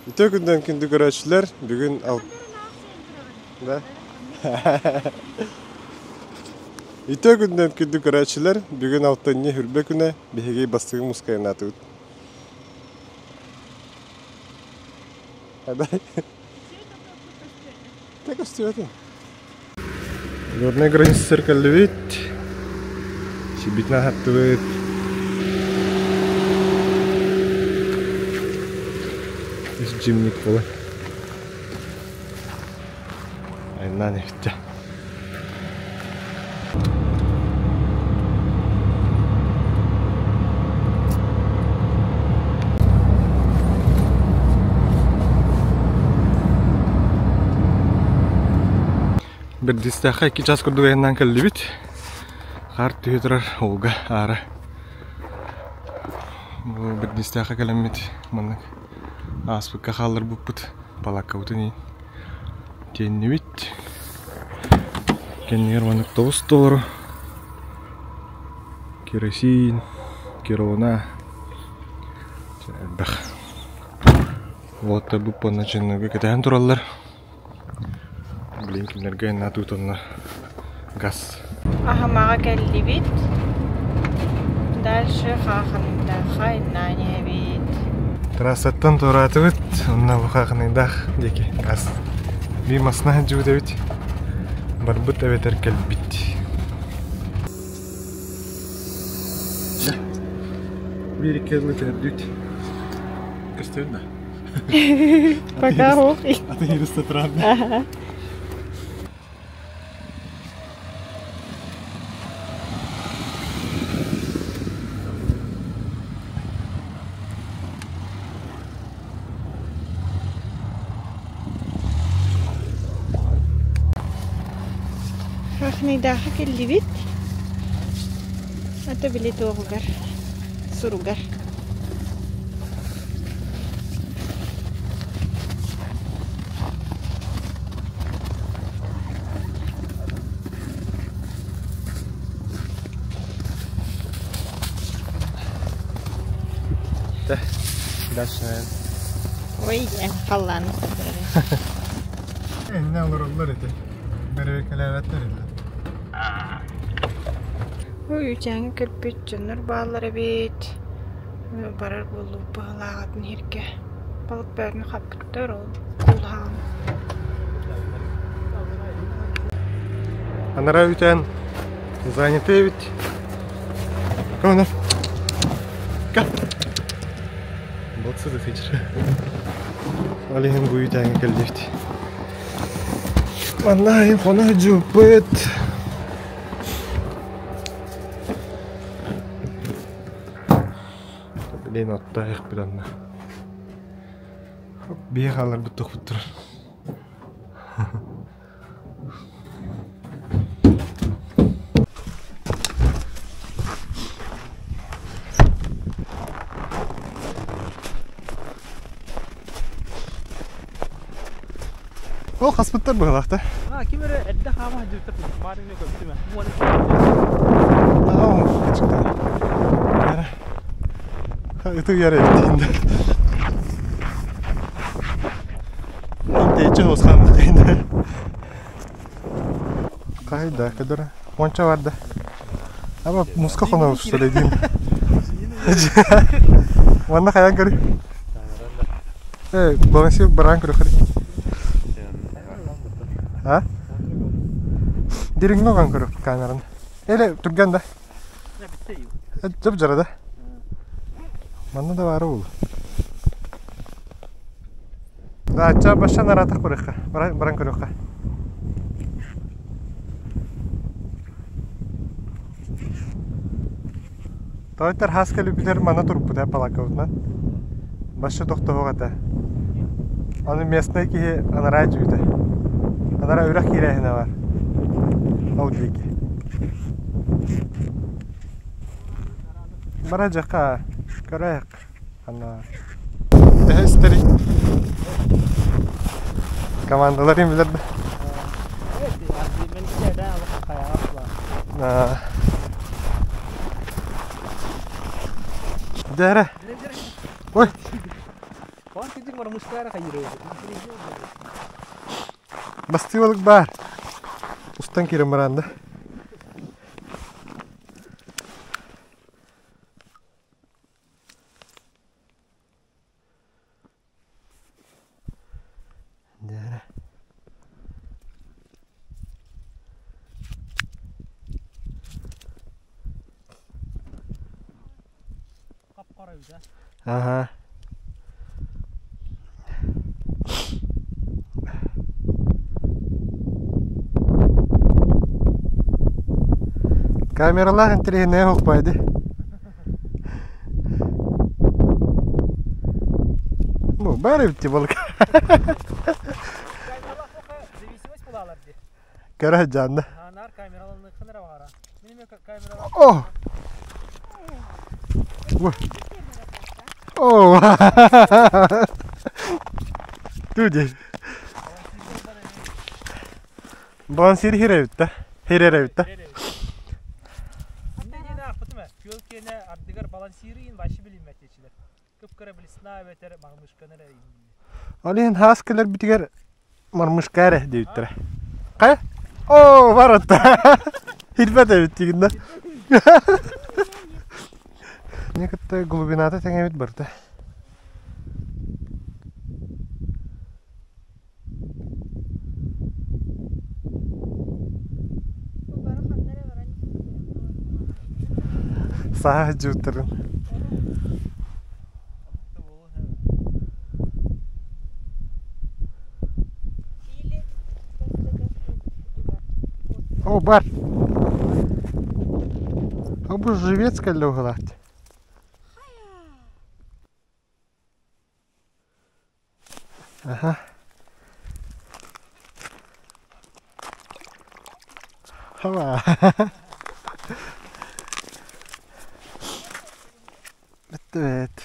Үтүө күндэн күндү көрөөччүлэр, бүгүн ал... Да? Үтүө күндэн күндү көрөөччүлэр, бүгүн алтынньы хүрбэ күнэ биһиги бастыгы мускайнаатыбыт. Адай. Те көстүбэтин. Горнай границалар кэллибит. Сибитин аһаттыбыт. Үс дьимник буолан. Айаннаан эбиттэ. Бэрдистээххэ икки час курдук айаннаан кэллибит. Хаар түһэ турар ууга аара. Бу Бэрдистээххэ кэлэммит маннык ааспыкка хаалларбыппыт палааккабытын иин тиэннибит. Кэннигэр маннык тоҕус доллары керосин, керона элбэх. Уолаттарбыт уонна чынныгы кэтэһэн тураллар. Блин, кинилэргэ натуутанна газ. Аһымаҕа кэллибит. Дальше Хаахыныйдаахха иннаан иһэбит. Трассаттан туораатыбыт, онно бу Хаахыныйдаах диэки газ. Биир массыына сылдьыбыт эбит. Барбыт эбэтэр кэлбит. Биир икки ылы түһэрдүүт. Көстүөн да? Пока ох. А ты ресторан. Хахныйдаахха кэллибит. Ата били туоҕугар, суругар. Дальше. Ой, халлаан Энне олороллор ити. Бэрэбиэркэлээбэттэр этэ. Ой, үчээҥи кэлбит дьоннор бааллар эбит. Барар буоллубут быһалааҕытын иһиргэ. Балык бөҕөнү хаппыттар ол куулаһаҕын. Анараа үтээн занятый эбит. Кого Ка. Боксы да Ол иһин бу үтээҥҥэ кэллибит. Манна иһин хоно сылдьыбыппыт. Блин, оттоох онно. Биэ хааларбыт тохпут турар. Ол хаспыттар быһылаах да. А, ким эрэ эрдэ хаама сылдьыбыттар баарыҥна көптүмэ. Ытык яра эбит Интээччи хуусхаан кыйда. Кайда, кадара. Монча бар да. Аба муска хонобут что ли дейм. Манна хайан көрү. Э, баланси баран көрү хары. А? Дириҥ оган көрү камераны. Эле түргэн да. Жап жара да. Манна да баара ол. Да, ача башан аратах көрүөххэ. Баран көрүөххэ. Тойтар хас кэлбитер мана турбута палакабытынан. Башы тохтоһуох этэ. Аны местный киһи анараа дьүүтэ. Анараа үрэх киирээһинэ бар. Ол диэки. Бара дьака көрөйөх. Ана. Төһө истэрий? Командаларын билэр да. Дээрэ. Ой. Бастыы балык баар. Устан киирэн баран да. Дьэ. Аха. Камералаах интэриэһинэйэ суох ди. Бу баар эбит балык. Көрө сылдьаанна. О! О! Ту дии. Балансир хирэбит да. Хирэрэбит да. Күөл киэнэ ардыгар балансиры вообще билиммэт диэчилэр. Кып-кыра блесна эбэтэр мормышканы эрэ Ол иһин хаас кэлэрбитигэр мормышка эрэ диэбиттэрэ. Хайа? Оо, барытта. Хирбэт эбит тигиннэ. Мне кытта глубината тэҥэбит барыта. Саха дьуутарын. О, бар. О, бу живец кэллэ уһулаат. Аха. Хава. Бүттүбүт.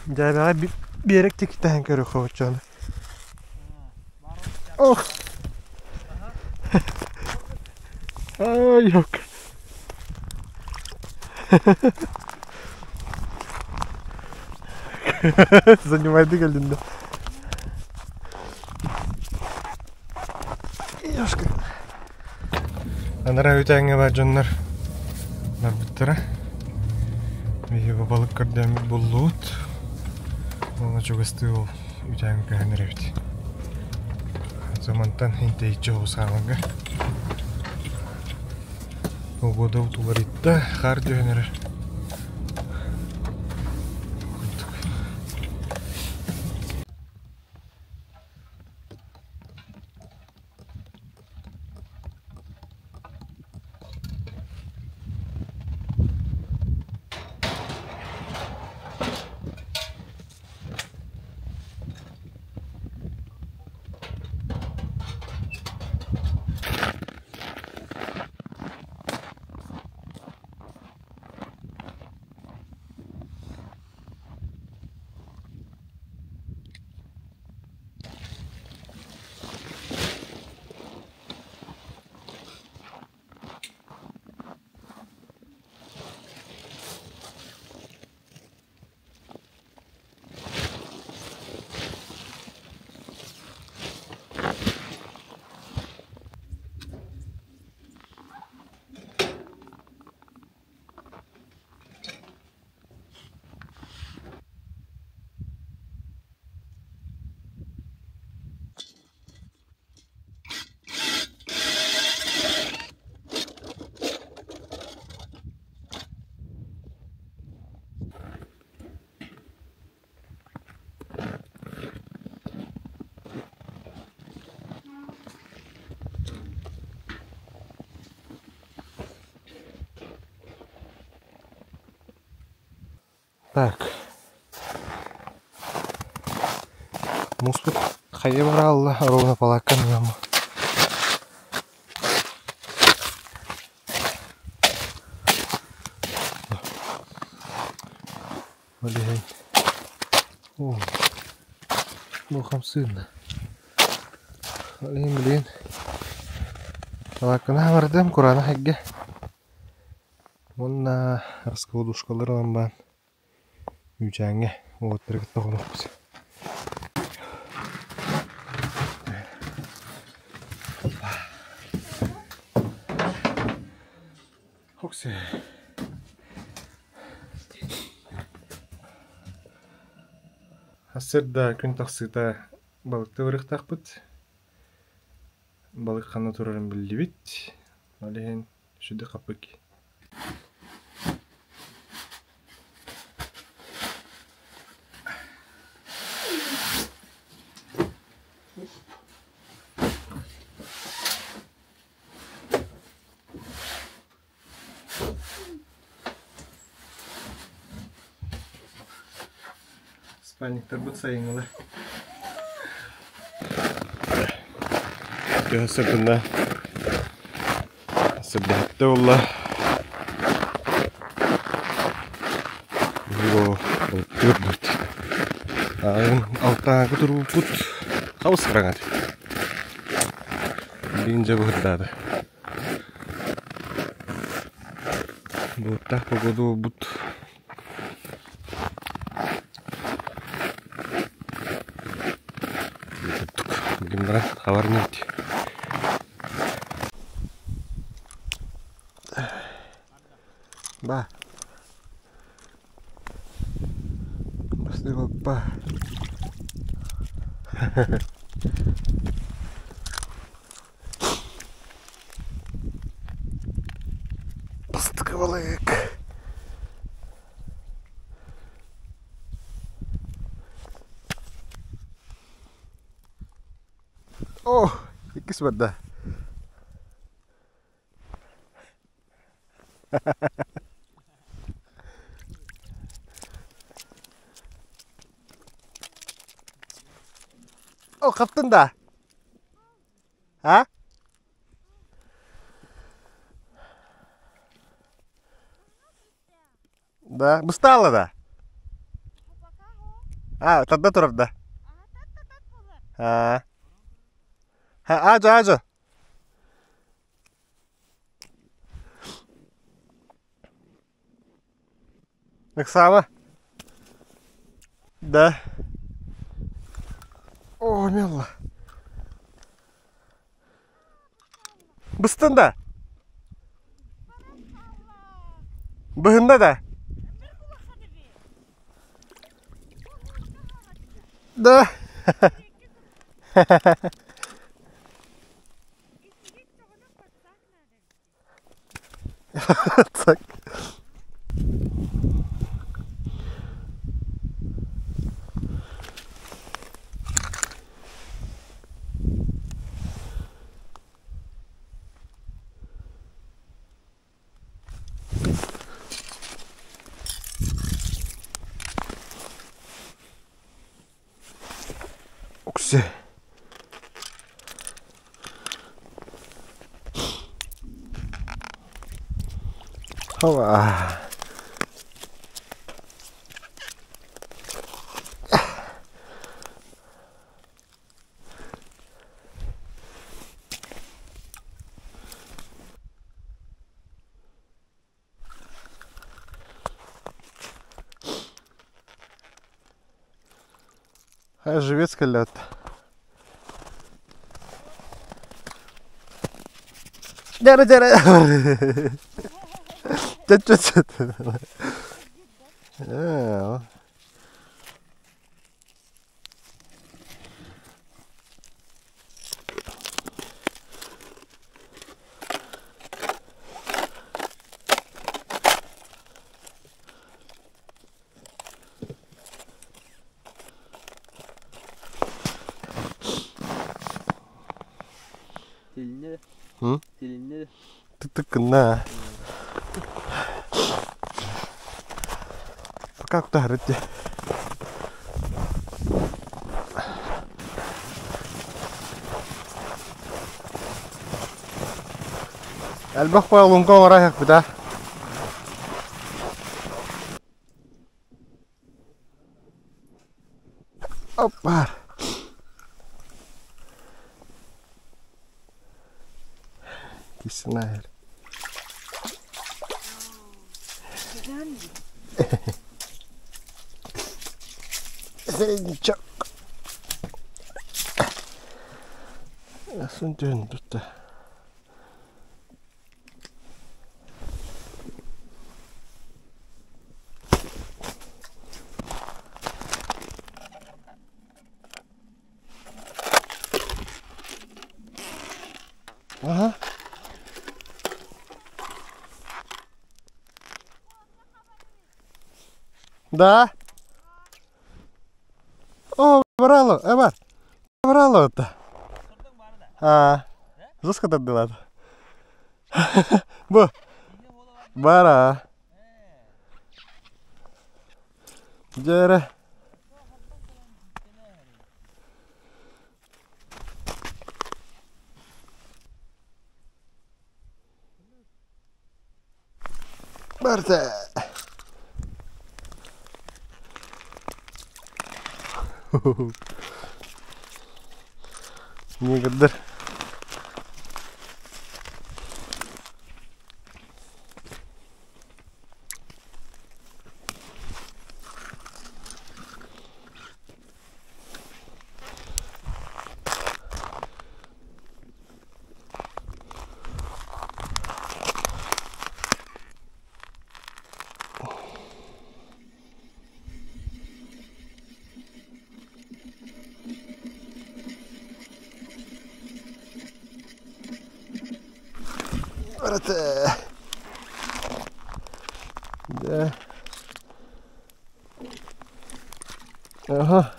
Дьээбэҕэ биэрэк тиктэһэн көрүөххэ оччоҕуна. Ох! Ай, yok. Занимайды кэллин да. Ёшка. Анараа үтээҥҥэ баар дьоннор барбыттара. Биһиги балык көрдөммүт буллубут. Уонна чугастыы ол үтээҥҥэ көһөн эрэбит. Мантан интэйиччи оҕус хаамарга. Погода уларыйда, хаар түһэн эрэр. Так. Муспут хайа бараалла ровно палааккан ыамма. Ол иһин О, бу хамсыырна. Ол иһин билигин палаакканы бардым кураанах эргэ. Уонна раскладушкалар ылан баран. Үүчээҥҥэ уолаттары кытта хонуохпут. Хоксе. Сарсыарда күн тахсыыта балыкта барыахтаахпыт. Балык ханна турарын биллибит. Ол иһин сүдү хаппыт. Спальниктарбыт сайыҥҥылар. Төһө сырдынна? Сырдыһытта буолла. Бу балыктыырбыт. Ааҕын алтааҥҥы турбуппут хабыс хараҥа Билигин дьэ быһырдаата. Былыттаах погода буолбут. Билигин баран хабар инибит. Ба. Бастыгоппа. Бастакы балык. О, иккис барда. О, хаптын да? А? Да, быстаала да? А, тарда турар да? А. Аажа, аажа. Ыксаама? Да. О, мелла. Быстын да? Быһында да? Да. Так. Окси. Хова. Хайа живец кэллэт. Дьэрэ дьэрэ. Чөт-чөт. Ээ. Тилиннэ М? Тилиннэ Тык-тык гынна. Пока кутаһарыт дии. Элбэх луҥка оҥоро иһэхпит аа. Опа! Кисинээр. Середнячок. Сын түһүн тутта. Ага. Да. О, брало, эбар. Брало это. А, жестко тардылар. Бу. Бара. Дьэ Барда. Негрдер. Барата. Да. Ага.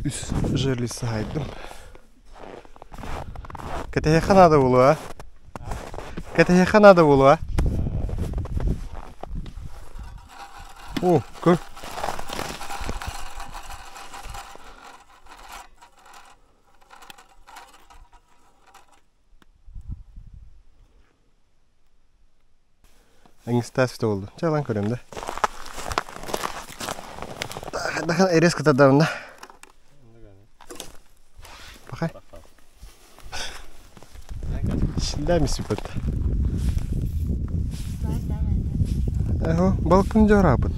Үс жерлица хайдым. Кэтэһиэххэ наада буолуо, Кэтэһиэххэ наада буолуо. О, көр. Эҥистээс буолду. Чэ, ылан көрүөм да. Дахан резко тардабын да. Пахай. Шилдәми сүпөт. Эһо, балкын жорабыт.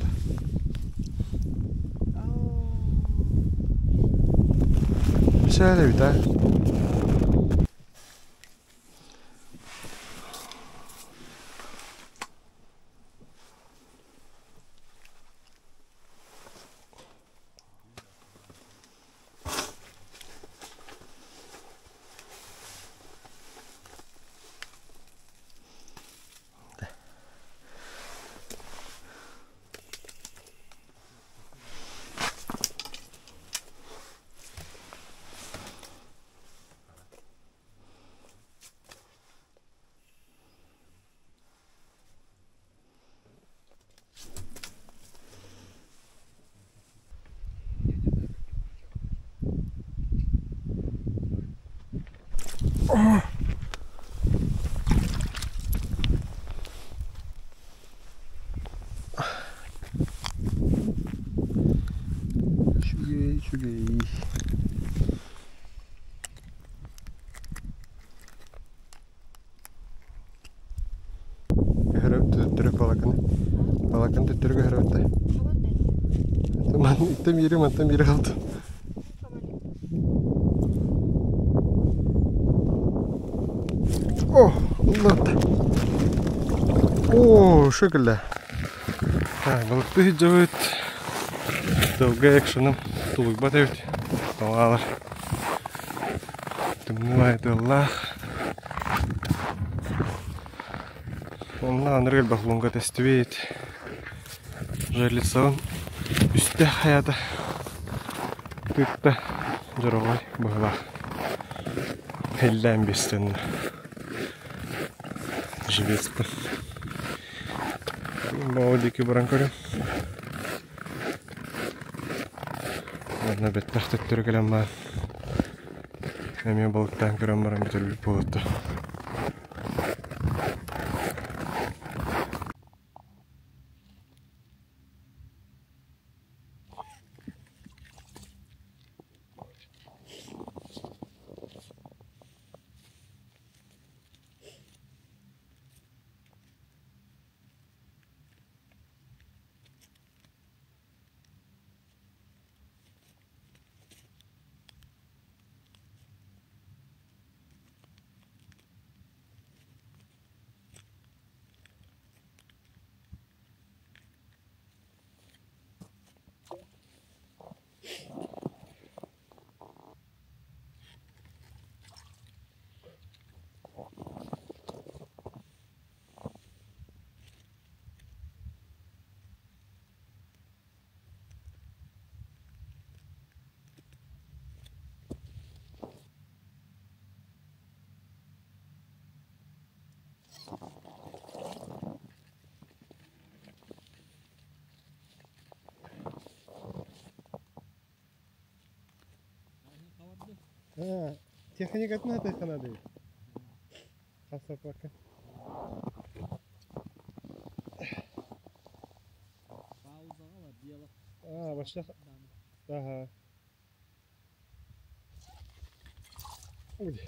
Бишәле бит, а. Үчүгэй, үчүгэй. Көһөрөп төттөрү балаканы. Балаканы төттөрү көһөрөп да. Мантан бири, мантан бири қалды. О, улларда. О, шөкілі. Балыкты хиджабыт. Тылга экшеным тулуйбат эбит. Тоңалар. Тымнылай тыллаах. Онна аныргыл бахлунга тестибит. Жерлицаын үстэ хаята тытта дьоруой быһылаах. Эллээн биэстэннэ. Живецпин. Боо диэки баран көрүм. Уонна бэттэх төттөрү кэлэн баран эмиэ балыктаан көрөн баран бүтэрбит буолуота. Техникатын атыаххына дии. Хасапака. Паузаҕа бар дело. А, вообще... Ага. Ой.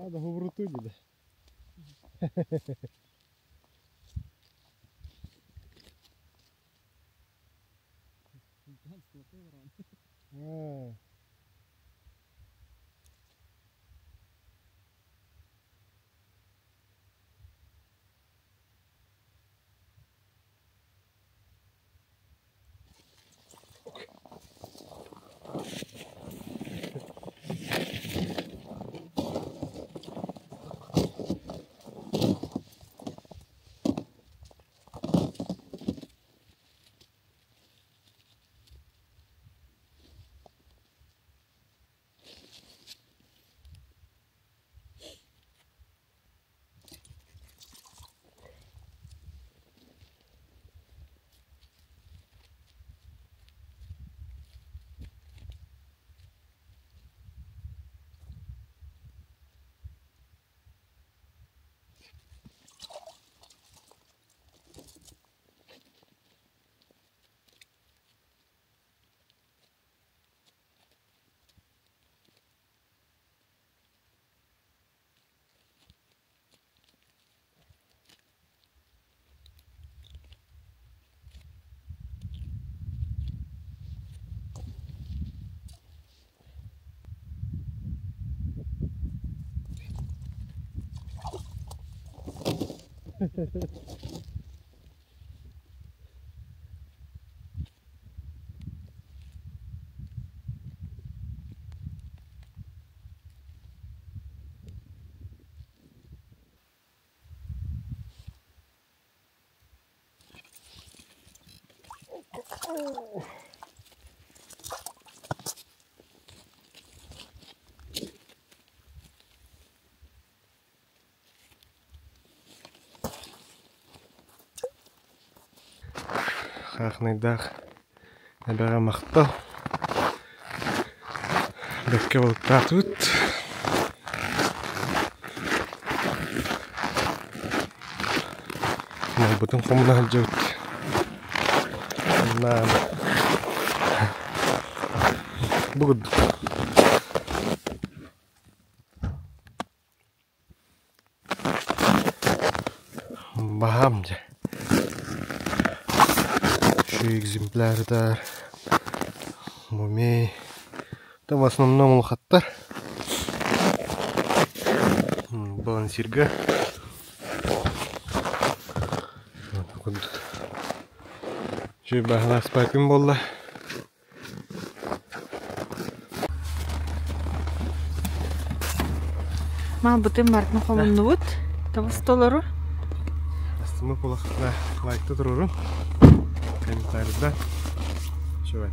А, да хубурутуу дии. Вулкан столько баран. А. Хаахынайдаах эбэҕэ махтал. Бэккэ балыктаатыбыт. Малбытын хомуна сылдьабыт. Онно бу курдук. Баһаам дьэ. Үчүгэй экземплярдар. Мумей. Там в основном улахаттар. Балансирга. Курдук. Үчүгэй баһылаах спайпин буолла. Малбытын барытын хомуннубут. Табыс толору. Астымы кулахтына лайкта турурун. Комментарийда. Чувай.